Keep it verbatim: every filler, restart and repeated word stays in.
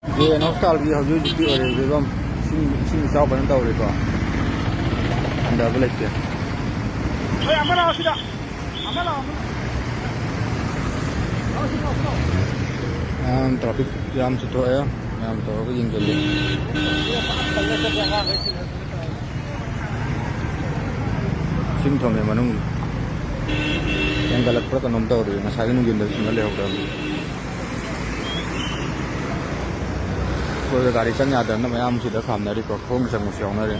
J and ꯍꯣꯁꯄꯤꯇꯥꯜꯒꯤ ꯍꯧꯖꯤꯛ ꯍꯧꯖꯤꯛꯀꯤ ꯑꯣꯏꯔꯤꯕ ꯐꯤꯕꯝ, ꯏꯁꯤꯡ, ꯏꯁꯤꯡ ꯏꯆꯥꯎ ꯐꯖꯅ ꯇꯧꯔꯤꯀꯣ, ꯍꯟꯊꯕ ꯂꯩꯇꯦ꯫ ꯍꯣꯏ, ꯑꯃ ꯂꯥꯛꯑꯣ ꯁꯤꯗ, ꯑꯃ ꯂꯥꯛꯑꯣ, ꯑꯃ ꯂꯥꯛꯑꯣ꯫ ꯃꯌꯥꯝ ꯇ꯭ꯔꯥꯐꯤꯛ ꯌꯥꯝꯁꯨ ꯊꯣꯛꯑꯦ, ꯃꯌꯥꯝ ꯇꯧꯔꯒ ꯌꯦꯡꯁꯤꯜꯂꯤ꯫ ꯏꯁꯤꯡ ꯊꯨꯝꯃꯦ ꯃꯅꯨꯡ ꯍꯦꯟꯒꯠꯂꯛꯄ꯭ꯔꯥ ꯀꯩꯅꯣꯝ ꯇꯧꯔꯤ, ꯉꯁꯥꯏꯒꯤ ꯅꯨꯡꯊꯤꯟꯗ ꯏꯁꯤꯡꯗ ꯂꯩꯍꯧꯗꯕꯅꯤ꯫ ꯑꯩꯈꯣꯏꯗ ꯒꯥꯔꯤ ꯆꯪ ꯌꯥꯗꯗꯅ ꯃꯌꯥꯝ ꯁꯤꯗ ꯈꯥꯝꯅꯔꯤꯀꯣ, ꯈꯣꯡꯅ ꯆꯪꯕꯁꯨ ꯌꯥꯎꯅꯔꯤ꯫